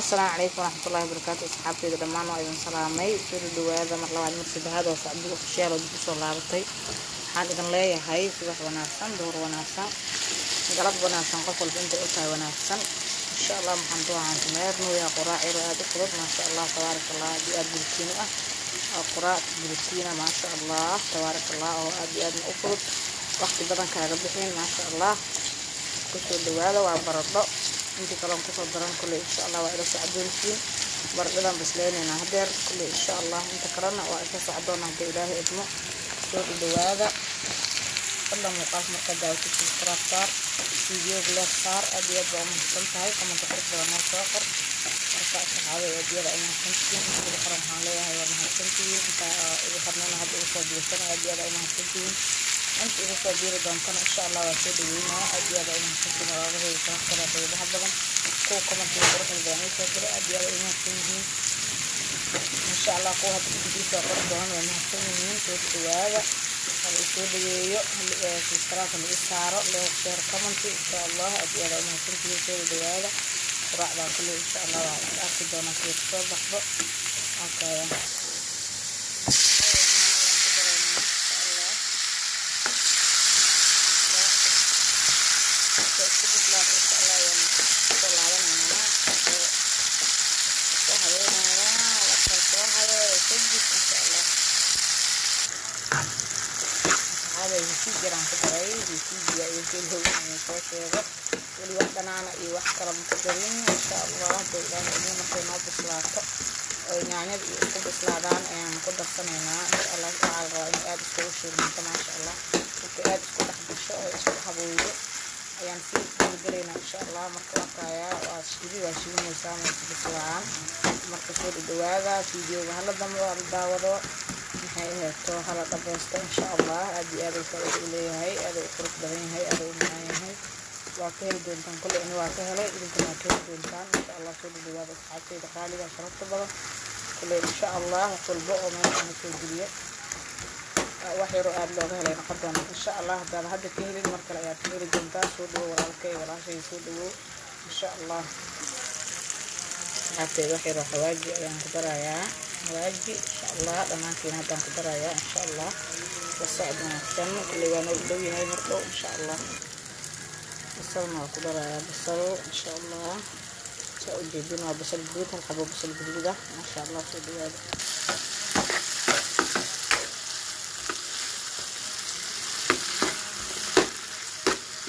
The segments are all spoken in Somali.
Assalaamu calaykum waraxmatullaahi wabarakaatu. Asxaabteyda dhammaan waa idin salaamay. Soo dhawaada mar labaad, mar saddexaad oo Sacdiyo Official oo dib usoo laabatay. Waxaan idin leeyahay subax wanaagsan, duhur wanaagsan, galab wanaagsan, qof walba intay u tahay wanaagsan. Insha Allah maxaan duwahaan sameynaya quraac yar oo aad u fudud, maasha Allah tabaaraka Allah, aad iyo aad borotiin u ah. Oo quraac borotiina, maasha Allah tabaaraka Allah, oo aad iyo aad u fudud, waqti badan kaaga bixin, maasha Allah. Kusoo dhawaada, waa baradho. Intii kaloon kusoo daran kulley insha Allah waa ila socdoontiin. Baradhadan bisleynaynaa hadeer kulley insha Allah, inta kalena waa isla socdoona haddii Ilaahay idmo. Soo dhawaada. Fadlan muuqaalka markaa daawatid subscribe saar, videoga like saar. Aad iyo aad baa u mahadsan tahay. Comment qurux badan noo soo qor. Marka asxaabay, aad iyo aad aa u mahadsantihiin. Inta igu xiran waxaan leeyahay waa mahadsantihiin. Inta igu xirnayna hadda igu soo biirsana, aad iyo aad aa u mahadsantihiin. Inta igu soo biiri doontana insha Allah waa soo dhaweynaya. Aad iyo aad aa u mahadsantihiin walaalahayda sharafta leh, qiimaha badan, kuwa commentiga quruxda badan ii soo diray, aad iyo aad ay u mahadsan yihiin. Insha Allah kuwa hadda kadib ii soo qori doonana waa mahadsan yihiin. Soo dhawaada, hala isoo dhaweeyo, subscribe hala ii saaro, like, share, comment insha Allah. Aad iyo aad aa u mahadsantihiin. Soo dhawaada. Quraacdan kulley insha Allah waa is arki doonaa siday kusoo baxdo. Okay, ayaan ku daraynaa insha Allah. Markay isku bislaato insha Allah ayaan kusoo laabanaynaa. Soo habeynayaa markaan soo habeeyo kadib insha Allah. Asxaabay, hesiid yaraan ku daray, hesiidiya iyo kelhow inuu soo sheego. Weli wax dhanaana iyo wax kale ma ku darin. Insha Allah hadduu Ilaahay idin, markay noo bislaato oo yaanyada iyo isku bislaadaan ayaan ku darsanaynaa insha Allah. Waxaa la rabaa inay aada iskugu shiilmanto, maasha Allah. Markay aada isku dhex gasho oo isku habooyo ayaan sii gudagalaynaa insha Allah. Marka waa kayaa, waa shiidi, waa shiilinaysaa maysa bislaan. Marka soo dhadhawaada, videoga hala dambo, hala daawado, maxay aheeto, hala dhammaysto insha Allah. Aad iyo aad ay faa'iido u leeyahay, aad u qurux badan yahay, aad u macaan yahay. Waa ka heli doontaan kolley, ani waa ka helay, idinkana waa ka heli doontaan insha Allah. Soo dhadhawaada asxaabtayda qaaliga, sharafta badan. Kolley insha Allah wax walba oo meeshaan la soo geliyo wax yaroo aada looga helay noqon doona insha Allah. Haddaad hadda ka helin, mar kale ayaad ka heli doontaa. Soo dhawow walaalkay, walaashay, soo dhawow insha Allah. Asxaabteyda, wax yaroo xawaaji ayaan ku darayaa, xawaaji insha Allah. Dhammaantiin haddaan ku darayaa insha Allah. La socod wanaagsan. Kulley waa noo dhow yahay mar dhow insha Allah. Basalna waa ku darayaa, basal insha Allah. Saa ujeedin, waa basal guduud, hal xabo basal guduud ah, maasha Allah. Soo dhawaada.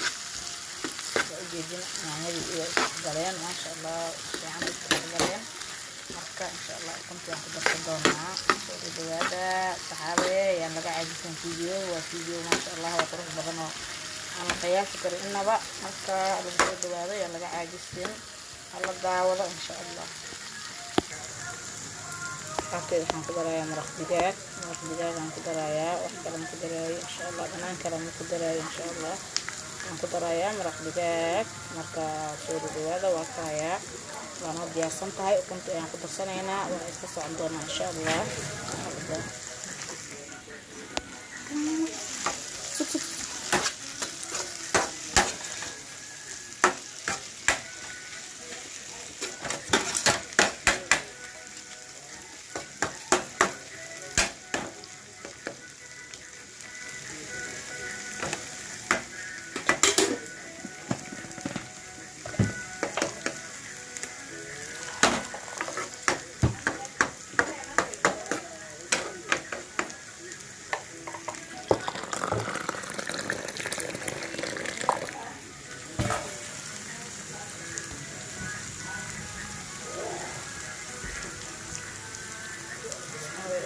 Saa ujeedin, yaanyadii iyo isdhexgaleen, maasha Allah, fiican isku dhexgaleen. Marka insha Allah ukuntii aan ku darsan doonaa. Soo dhawaada saxaabe, yaan laga caajisan video. Waa video, maasha Allah, waa qurux badan oo aan la qiyaasi karin inaba. Marka lagu soo dhawaado, yaan laga caajisin, hala daawado insha Allah. Asxaabteeda, waxaan ku darayaa maraq digaag, maraq digaag aan ku darayaa. Wax kale ma ku daraayo insha Allah, dhanaan kale ma ku daraayo insha Allah. Waxaan ku darayaa maraq digaag. Marka soo dhawaada, waa kahayaa, waa noo diyaarsan tahay. Ukunta ayaan ku darsanaynaa, waa iska socon doonaa insha Allah.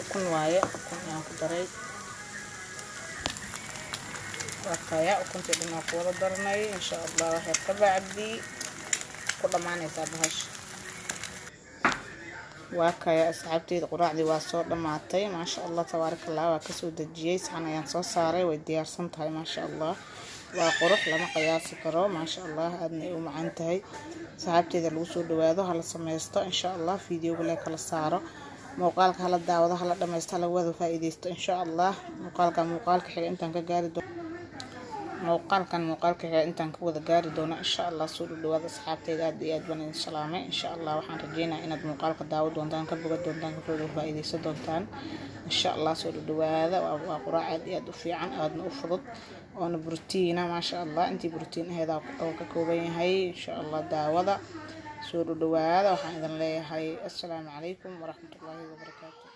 Ukun waaye, ukun ayaan ku daray. Waa kaya, ukuntii dhan waa ku wada darnay insha Allah. Waxay ka bacdi ku dhammaanaysaa bahasha. Waa kaya asxaabteyda, quraacdii waa soo dhammaatay, maasha Allah tabaaraka Allah. Waa kasoo dejiyey, saxan ayaan soo saaray. Way diyaarsan tahay, maasha Allah, waa qurux lama qiyaasi karo, maasha Allah, aadna ay u macaan tahay. Asxaabteyda, lagu soo dhawaado, hala sameysto insha Allah. Videoga lee kala saaro, muuqaalka hala daawado, hala dhammaysto, hala wada faa'iideysto insha Allah. Muuqaalka muuqaalka xiga intaan ka gaari doono. Muuqaalkan muuqaalka intaan ka wada gaari doono, insha Allah. Soo dhadhawaada asxaabteyda, aad iyo aad baan idin salaamay. Insha Allah waxaan rajeynayaa inaad muuqaalka daawo doontaan, ka boga doontaan, ka faa'iideysan doontaan, insha Allah. Soo dhadhawaada. Waa quraac aad iyo aad u fiican, aadna u fudud, oona brotiina, maasha Allah. Intii brotiin aheeda oo ka kooban yahay, insha Allah. Daawada, soo dhadhawaada. Waxaan idin leeyahay assalaamu calaykum waraxmatullaahi wabarakaatu.